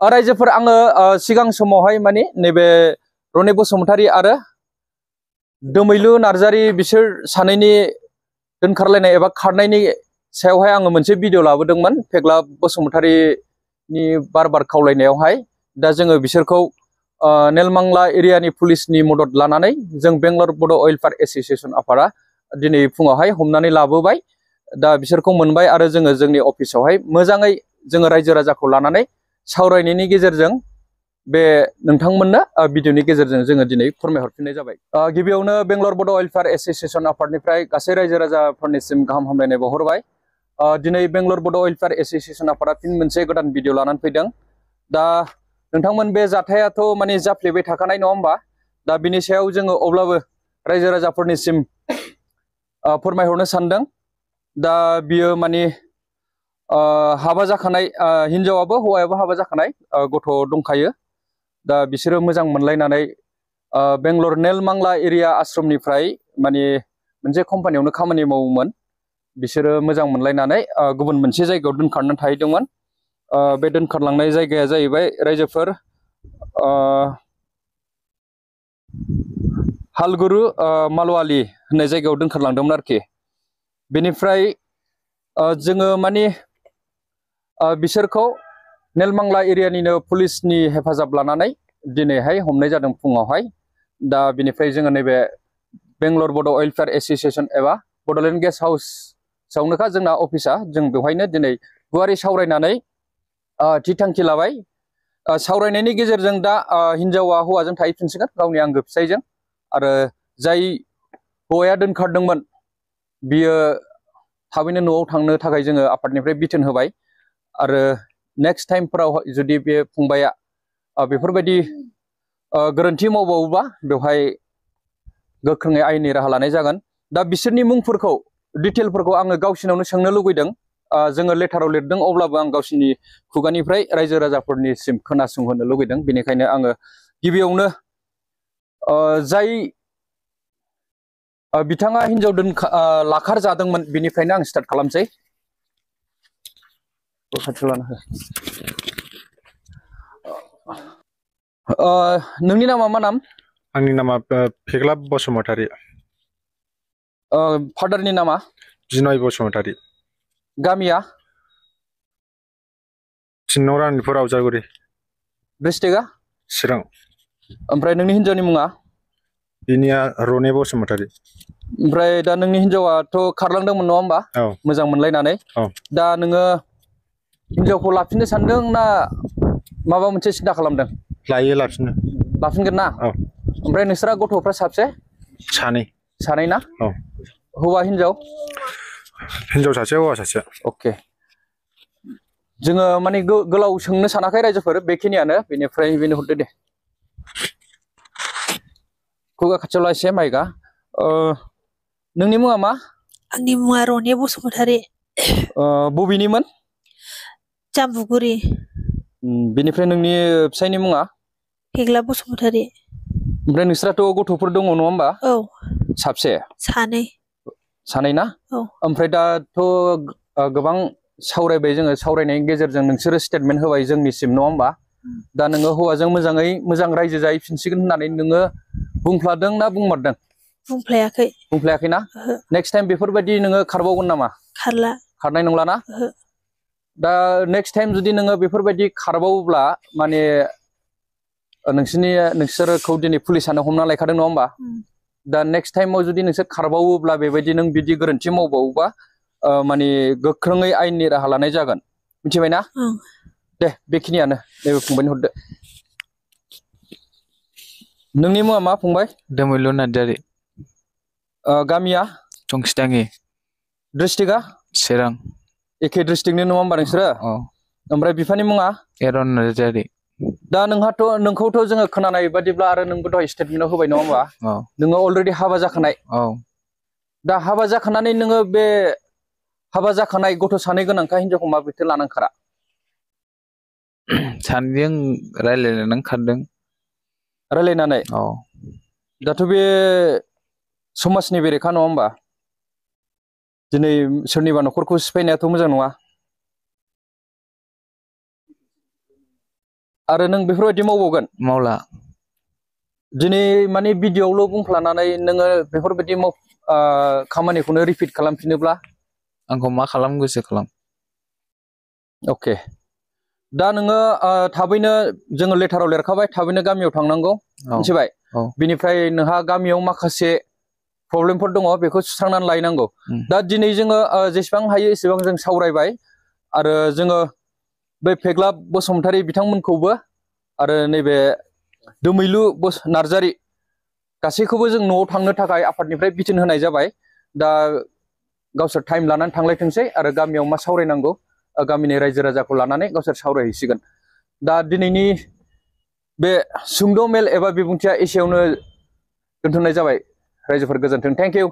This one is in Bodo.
रायजोफोर आङो सिगां समावहाय माने नैबे रने बसुमतारी आरो दोमैलु नार्जारी बिसोर सानैनि दोनखारलायनाय एबा खारनायनि सायावहाय आङो मोनसे भिडिअ लाबोदोंमोन फेग्ला बसुमतारीनि बार खावलायनायावहाय दा जोङो बिसोरखौ नेलमांला एरियानि पुलिसनि मदद लानानै जों बेंगलर बड' वेलफेयार एस'सिएशन आफादा दिनै फुङावहाय हमनानै लाबोबाय दा बिसोरखौ मोनबाय आरो जोङो जोंनि अफिसावहाय मोजाङै जोङो रायजो राजाखौ लानानै सावरायनायनि गेजेरजों बे नोंथांमोननो भिडिअनि गेजेरजों जोङो दिनै फोरमायहरफिननाय जाबाय गिबियावनो बेंगलर बड' वेलफेयार एस'सिएशन आफादनिफ्राय गासै रायजो राजाफोरनिसिम गाहाम हामलायनाय बावहरबाय दिनै बेंगलर बड' वेलफेयार एस'सिएशन आफादा फिन मोनसे गोदान भिडिअ लानानै फैदों दा नोंथांमोन बे जाथायाथ' माने जाफ्लेबाय थाखानाय नङा होमबा दा बिनि सायाव जोङो अब्लाबो रायजो राजाफोरनिसिम फोरमायहरनो सानदों दा बियो माने हाबा जाखानाय हिनजावाबो हौवायाबो हाबा जाखानाय गथ' दंखायो दा बिसोरो मोजां मोनलायनानै बेंगलर नेलमांला एरिया आश्रमनिफ्राय माने मोनसे कम्पानियावनो खामानि मावोमोन बिसोरो मोजां मोनलायनानै गुबुन मोनसे जायगायाव दोनखारनानै थाहैदोंमोन बे दोनखारलांनाय जायगाया जाहैबाय रायजोफोर हालगुरु मालवाली होननाय जायगायाव दोनखारलांदोंमोन आरोखि बेनिफ्राय जोङो माने बिसोरखौ नेलमांला एरियानिनो पुलिसनि हेफाजाब लानानै दिनैहाय हमनाय जादों फुङावहाय दा बिनिफ्राय जोङो नैबे बेंगलर बड' वेलफेयार एस'सिएशन एबा बड'लेण्ड गेस्ट हाउसआवनोखा जोंना अफिसा जों बेवहायनो दिनै गुवारै सावरायनानै थि थांखि लाबाय सावरायनायनि गेजेरजों दा हिनजावा हौवाजों थाहैफिनसिगोन गावनि आंगो फिसायजों आरो जाय हौवाया दोनखारदोंमोन बियो थाबैनो न'आव थांनो थाखाय जोङो आफादनिफ्राय बिथोन होबाय आरो नेक्स्ट टाइमफोराव जुदि बे फंबाया बेफोरबायदि गोरोन्थि मावबावोबा बेवहाय गोख्रोङै आयेननि राहा लानाय जागोन दा बिसोरनि मुंफोरखौ डिटेलफोरखौ आङो गावसिनावनो सोंनो लुबैदों जोङो लेटाराव लिरदों अब्लाबो आं गावसिनि खुगानिफ्राय रायजो राजाफोरनिसिम खोनासंहोनो लुबैदों बेनिखायनो आङो गिबियावनो जाय बिथाङा हिनजाव लाखार जादोंमोन बिनिफ्रायनो आं स्टार्ट खालामसै नोंनि नामा मा नाम आंनि नामा फेग्ला बसुमतारी फादारनि नामा बिनय बसुमतारी गामिया चिन्नाव रानिपुर आवजागुरि डिस्ट्रिक्टआ चिरां ओमफ्राय नोंनि हिनजावनि मुङा बिनिया रने बसुमतारी ओमफ्राय दा नोंनि हिनजावाथ' खारलांदोंमोन नङा होमबा मोजां मोनलायनानै दा नोङो हिनजावखौ लाफिननो सानदों ना माबा मोनसे सिन्था खालामदों लाफिनगोन ना ओमफ्राय नोंसोरा गथ'फ्रा साबसे सानै ना हौवा हिनजाव सासे हौवा सासे अके जोङो माने गोलाव सोंनो सानाखै रायजोफोर बेखिनियानो बेनिफ्राय बेनो हरदो दे खुगा खाथियाव ला एसे माइकआ नोंनि मुङा मा आंनि मुङा रने बसुमतारी बबेनिमोन जाम्बुगुरि बेनिफ्राय नोंनि फिसायनि मुङा फेग्ला बसुमतारी ओमफ्राय नोंसोराथ' गथ'फोर दङ नङा होमबा औ साबसे सानै ना ओमफ्राय दाथ' गोबां सावरायबाय जोङो सावरायनायनि गेजेरजों नोंसोरो स्टेटमेन्ट होबाय जोंनिसिम नङा होमबा दा नोङो हौवाजों मोजाङै मोजां रायजो जाहैफिनसिगोन होननानै नोङो बुंफ्लादों ना बुंमारदों बुंफ्लायाखै ना नेक्स्ट टाइम बेफोरबायदि नोङो खारबावगोन नामा खारनाय नंला ना दा नेक्स्ट टाइम जुदि नोङो बेफोरबायदि खारबावोब्ला माने नोंसोरखौ दिनै पुलिसानो हमना लायखादों नङा होमबा दा नेक्स्ट टाइमाव जुदि नोंसोर खारबावोब्ला बेबायदि नों बिदि गोरोन्थि मावबावोबा माने गोख्रोङै आयेननि राहा लानाय जागोन मिथिबायना दे बेखिनियानो नैबे फंबायनो हरदो नोंनि मुङा मा फंबाय दोमैलु नार्जारी गामिया चंखिदांगि डिस्ट्रिक्टआ चिरां एखे डिस्ट्रिक्टनि नङा होमबा नोंसोरो ओमफ्राय बिफानि मुङा एरन नार्जारी दा नोंखौथ' जोङो खोनानाय बादिब्ला आरो नोंबो दहाय स्टेटमेन्टआव होबाय नङा होमबा नोङो अलरेडि हाबा जाखानाय दा हाबा जाखानानै नोङो बे हाबा जाखानाय गथ' सानै गोनांखा हिनजावखौ माबोरैथो लानांखारा सानैजों रायलायनानै खारदों रायलायनानै दाथ' बे समाजनि बेरेखा नङा होमबा दिनै सोरनिबा न'खरखौ सिफायनायाथ' मोजां नङा आरो नों बेफोरबायदि मावबावगोन मावला दिनै माने भिडिअ'आवल' बुंफ्लानानै नोङो बेफोरबायदि खामानिखौनो रिपिट खालामफिनोब्ला आंखौ मा खालाम गोसो खालाम अके दा नोङो थाबैनो जोङो लेटाराव लिरखाबाय थाबैनो गामियाव थांनांगौ औ मिथिबाय औ बिनिफ्राय नोंहा गामियाव माखासे प्रब्लेमफोर दङ बेखौ सुस्रांनानै लायनांगौ दा दिनै जोङो जेसेबां हायो एसेबां जों सावरायबाय आरो जोङो बे फेग्ला बसुमतारी बिथांमोनखौबो आरो नैबे दोमैलु नार्जारी गासैखौबो जों न'आव थांनो थाखाय आफादनिफ्राय बिथोन होनाय जाबाय दा गावसोर टाइम लानानै थांलायथोंसै आरो गामियाव मा सावरायनांगौ गामिनि रायजो राजाखौ लानानै गावसोर सावरायहैसिगोन दा दिनैनि बे सुंद' मेल एबा बिबुंथिया एसेयावनो दोनथ'नाय जाबाय रायजोफोर गोजोन्थों थेंक इउ